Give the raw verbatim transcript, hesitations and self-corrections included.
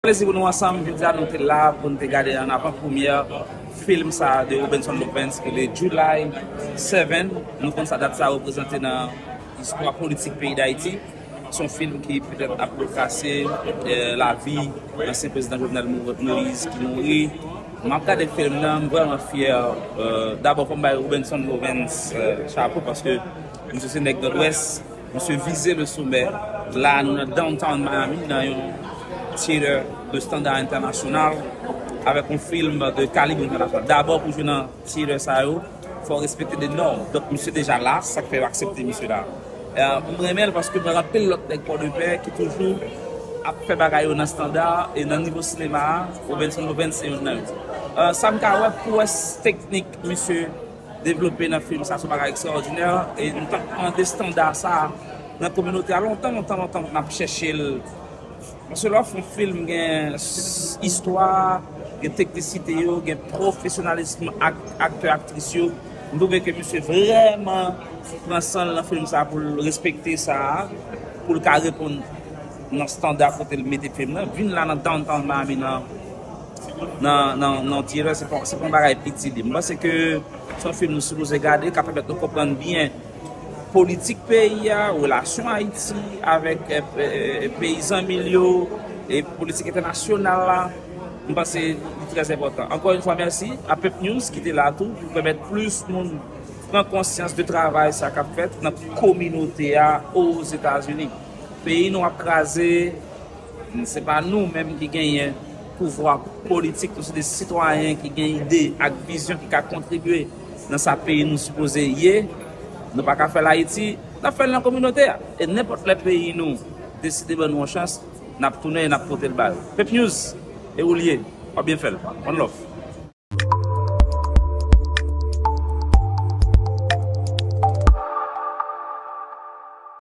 Plezi pou nou ansanm, jodi a nou te la pou nou te gade an avan premyè fim sa de Robinson Lovens ki le July seven. Nou konn sa dat sa reprezante nan istwa politik peyi Dayiti. Se yon fim ki petèt ap retrase eh, lavi ansyen prezidan Jovenel Moïse ki mouri. M ap gade fim nan, m vrèman fyè. Eh, dabò fò m bay Robinson Lovens eh, chapo paske misye se nèg Nòdwès. Misye vize le somè. La nou nan downtown Miami nan yon theater de standard international avèk yon film de kalib international. Dabò pou jwe nan theater sa yo, fò respekte de nòm. Donk misye deja la, sa k fè yo aksepte misye la. Eh, m renmen l paske mwen anpil lòt nèg Pòdepè ki toujou ap fè bagay yo nan standard e nan nivo sinema a, Robinson Lovens se youn nan yo. Eh, sa m ka wè, pwès teknik misye devlope nan fim sa se yon bagay ekstraòdinè e nou t ap mande estanda sa nan kominote a lontan lontan lontan n ap chèche l. Paske lè w ap fè yon fim gen istwa, gen teknisite yo, gen pwofesyonalis aktè aktris yo. M twouve ke misye vrèman pran san l nan fim sa pou l respekte sa pou l ka reponn nan estanda kote l mete fim nan vin la nan downtown Miami nan nan nan nan theater se pa se pa yon bagay piti li. M panse ke se yon fim nou sipoze gade k ap pèmèt nou konprann byen politik peyi a, relasyon Ayiti avèk eh, eh, peyi zanmi l yo e politik entènasyonal la. M panse li trè enpòtan. Ankò yon fwa mèsi a Pep News ki te la tou pou pèmèt plis moun pran konsyans de travay sa k ap fèt nan kominote a Ozetazini. Peyi nou ap kraze, se pa nou menm ki genyen pouvwa politik, nou se de sitwayen ki gen ide ak vizyon ki ka kontribye nan sa peyi nou sipoze ye. Nou pa ka fè l Ayiti, n ap fè l nan kominote a. E nenpòt lè peyi nou deside ban nou yon chans, n ap tounen e n ap pote l ba yo. Pep News, e ou l ye, w ap byen fè l. One love.